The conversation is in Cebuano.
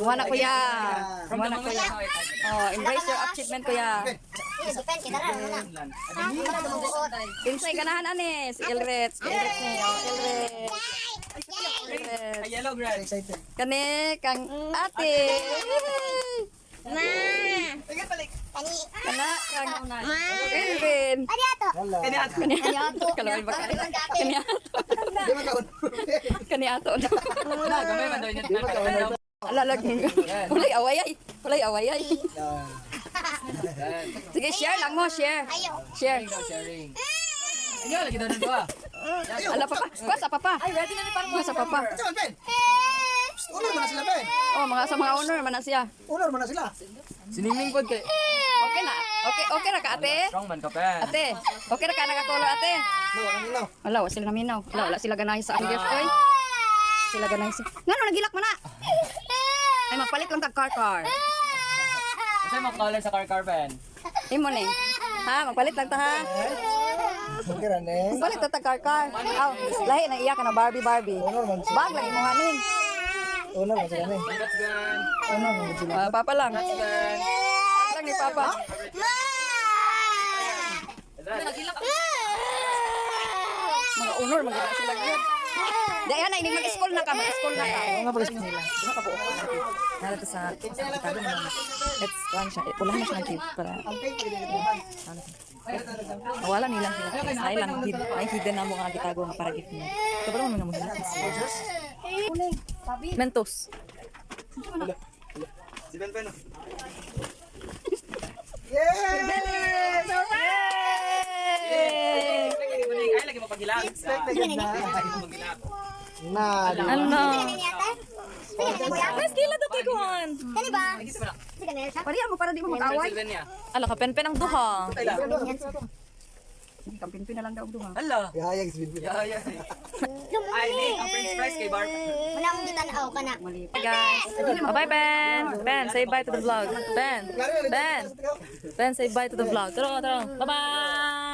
Kumuha na, kuya. Kumuha na, kuya. Oh, embrace your achievement, kuya. Kinsay ganahan ani si Elret. Si Elret ni. Oh, Elret. Elret. Yellow grass. Excited. Kani kang ate. Ma. Kana kang Elvin. Wala. Kani ato. Kani ato. Kalaway ba ka? Kani ato. Di man kaon. Kani ato. Wala, gamay man daw niya. Di man kaon. Alalag. Walay away ay. Walay away ay. Sige, share lang mo, share. Share. Sharing. Inyo, lagi daw ng duha. Ala papa. Kuha sa papa. Ay, ready na ni parang. Kuha sa papa. Asa man, Ben? Psst, owner man na sila, Ben. Oh, mga sa mga owner man na siya. Owner man na sila. Siningning pod kay. Okay na. Okay ra ka, ate. Strong man ka pa. Ate, okay ra ka nakakolor, ate. No, wala minaw. Wala, wa sila naminaw. Wala, wala sila ganahin sa akong gift oy. Sila ganahin sa. Ngano nagilak man na? Ay, magpalit lang tag car car. Kasi mga color sa car car pen. Imo ni. Ha, magpalit lang ta ha. Okay ra ne. Magpalit ta tag car car. Aw, lahi na iya ka na Barbie Barbie. Owner man sila. Bag lang imo hanin. Owner man sila ne. Congrats, gan. Owner man sila. Ah, papa lang. Lang ni papa. Mga owner mga sila gyud. Di na ining mag-school na ka, mag-school na ka. Nga pala sila. Narito sa Chicago na naman. It's kuan siya. Eh, pulahan na siya ng gift para wala nilang hilak. Ay lang hid, ay hidden na mo nga gitago nga para gift niya. Kabalo mo na mo hilak. Mentos. Si Ben Ben. Yeah! Yay! Lagi mo ay lagi mo paghilag. Expected na. Na. di ba? Ano? Mas kila to kay kuan. Pariya mo para di mo mag-away. Pennsylvania. Ala ka pen ang duha. Sige, kampinpin na lang daw duha. Hala. Gahayag si Ben. Yeah. Ay, ni ang french fries kay Barb. Bye guys. Bye Ben. Ben, say bye to the vlog. Ben. Ben. Ben, say bye to the vlog. Tara, tara. Bye bye.